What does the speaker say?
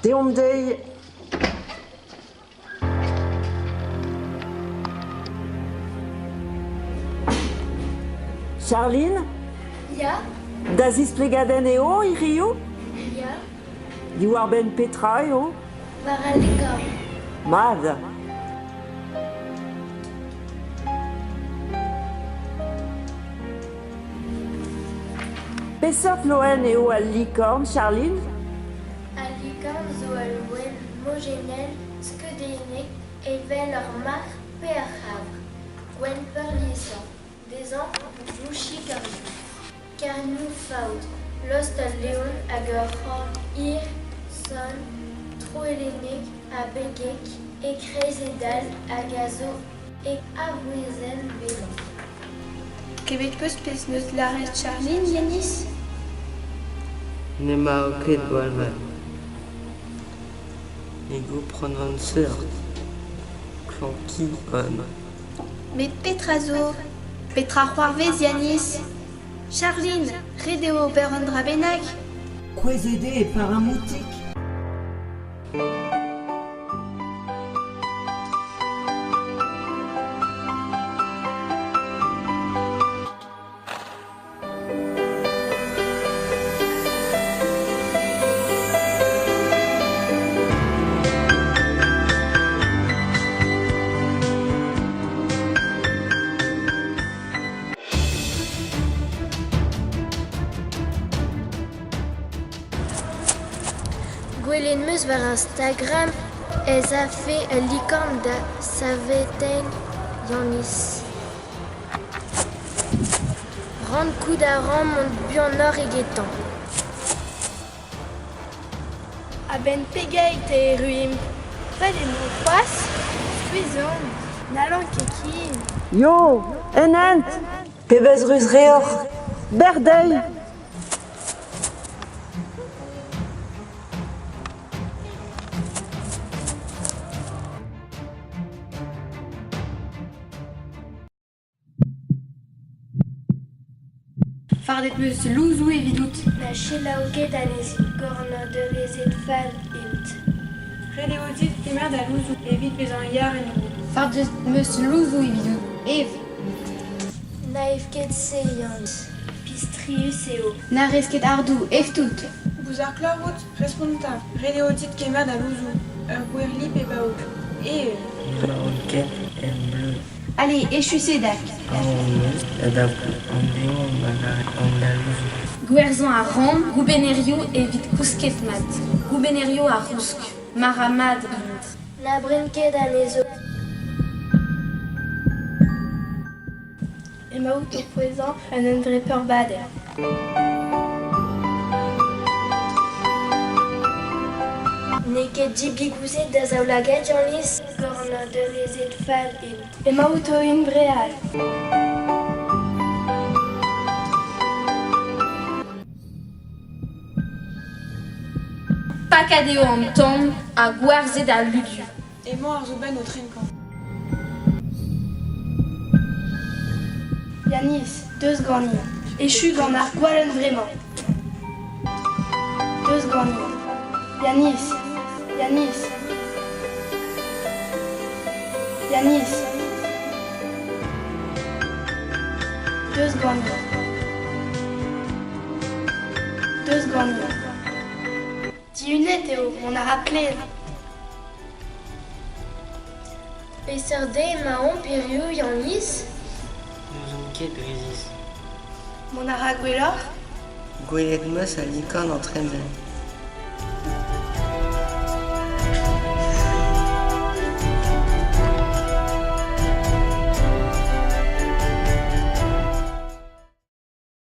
Deomp dezhi. Charline? Ya. Da zisplegadenn eo hiziv? Ya. Diwar-benn petra eo? War al likorn. Mat. Peseurt loen eo al likorn, Charline? Al likorn zo ul loen mojennel skeudennek evel ur marc'h pe ur c'havr, gwenn peurliesañ, dezhañ bouchig ur yourc'h, karnioù faout, lost ul leon hag ur c'horn hir, sonn, troellennek ha begek e-kreiz e dal hag a zo e arouezenn bevañ. Klevet 'peus pezh 'neus lâret Charline, Yanis? N'emañ ket gwall vat. Ne gomprenan seurt. Klañv-ki on. Met petra zo? Petra c'hoarvez, Yanis? Charline, ret eo ober un dra bennak. Kouezhet eo e Paramoutik. Gwelet 'm eus war Instagram ez afe ul likorn da saveteiñ Yanis. Rankout a ran mont buanoc'h egetañ. A-benn pegeit e erruimp ? Pell emañ c'hoazh ? Skuizh on, n'hallan ket ken. Yo, en hent ! Pebezh ruz reoc'h ! Bec'h dezhi ! Fardet 'm eus louzoù evidout. Na selaou ket anezhi, gornadelezed fall int. Ret eo dit kemer da louzoù evit bezañ yar en-dro. Fardet 'm eus louzoù evidout. Ev. Na ev ket se, Yann. Pistrius eo. Na rez ket ardoù, ev tout. Bouzar klañv out ? Respont 'ta. Ret eo dit kemer da louzoù. Ur gouerli pe bav. Ev. N'emaon ket em bleud. Allez, echu sedak. Gwerzhañ a ran goubennerioù evit kousket mat. Goubennerioù ar c'housk. Ma ra mat int. Na bren ket anezho. Emaout o pouezañ un hunvre peurbadel. N'eo ket dibigouzet da zaoulagad, Janis, Gornadelezed fall int. Emaout o hunvreal. Paket eo an tan ha gwerzhet al ludu. Emañ ar soubenn o trenkañ. Yanis, deus ganin. Echu gant ar gwalenn vremañ. Deus ganin. Yanis, Yanis. Yanis. Deus ganin. Deus ganin. Dihunet eo, mont a ra plaen. Peseurt deiz emaomp hiziv, Yannis ? N'ouzon ket resis. Mont a ra gwelloc'h ? Gwelet 'm eus al likorn o tremen.